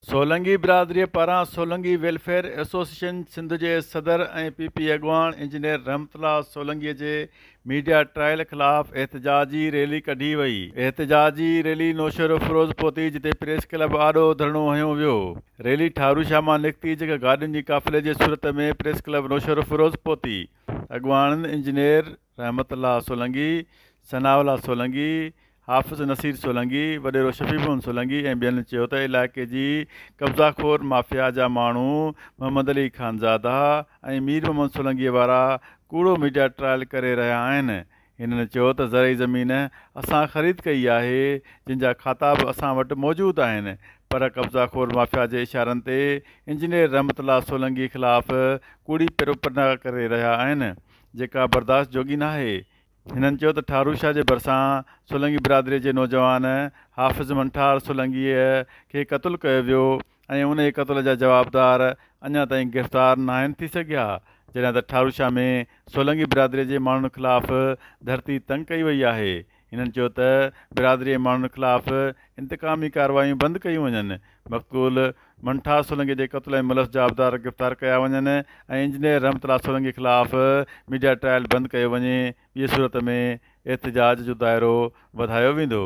سولنگي برادريء پاران Solangi welfare association Sindh جي صدر ۽ پي پي اڳواڻ انجنيئر رحمت الله سولنگي جي ميڊيا ٽرائل خلاف احتجاجي ريلي ڪڍي وئي. احتجاجي ريلي نوشهروفيروز پهتي جتي پريس ڪلب آڏو ڌرڻو هنيو ويو. ريلي ٺاروشاه مان نڪتي جيڪا گاڏين جي قافلي جي صورت ۾ پريس ڪلب نوشهروفيروز پهتي. اڳواڻن انجنيئر رحمت الله سولنگي، ثناء الله سولنگي، حافظ نصير سولنگي، وڏيرو شفيع محمد سولنگي ۽ ٻين چيو ته علائقي جي قبضا خور مافيا جا ماڻهو محمد علي خانزاده ۽ مير محمد سولنگي وارا ڪوڙو ميڊيا ٽرائل ڪري رهيا آهن. هنن چيو ته زرعي زمين اسان خريد ڪئي آهي جن جا کاتا به اسان وٽ موجود آهن پر قبضا خور مافيا جي اشارن تي انجنيئر رحمت الله سولنگي خلاف ڪوڙي پروپيگنڊا ڪري رهيا آهن جيڪا برداشت جوڳي ناهي. هنن چيو ته ٺاروشاه جي ڀرسان سولنگي برادري جي نوجوان حافظ منٺار سولنگيء کي قتل ڪيو ويو ۽ انهيء قتل جا جوابدار اڃا تائين گرفتار ناهن ٿي سگهيا جڏهن ته ٺاروشاه ۾ سولنگي برادري جي ماڻهن خلاف ڌرتي تنگ ڪئي وئي آهي. هنن چيو ته برادري جي ماڻهن خلاف انتقامي ڪارروايون بند ڪيون وڃن، مقتول منٺار سولنگي جي قتل ۽ ملوث جوابدار گرفتار ڪيا وڃن ۽ انجنيئر رحمت الله سولنگي خلاف ميڊيا ٽرائل بند ڪيو وڃي، ٻي صورت ۾ احتجاج جو دائرو وڌايو ويندو.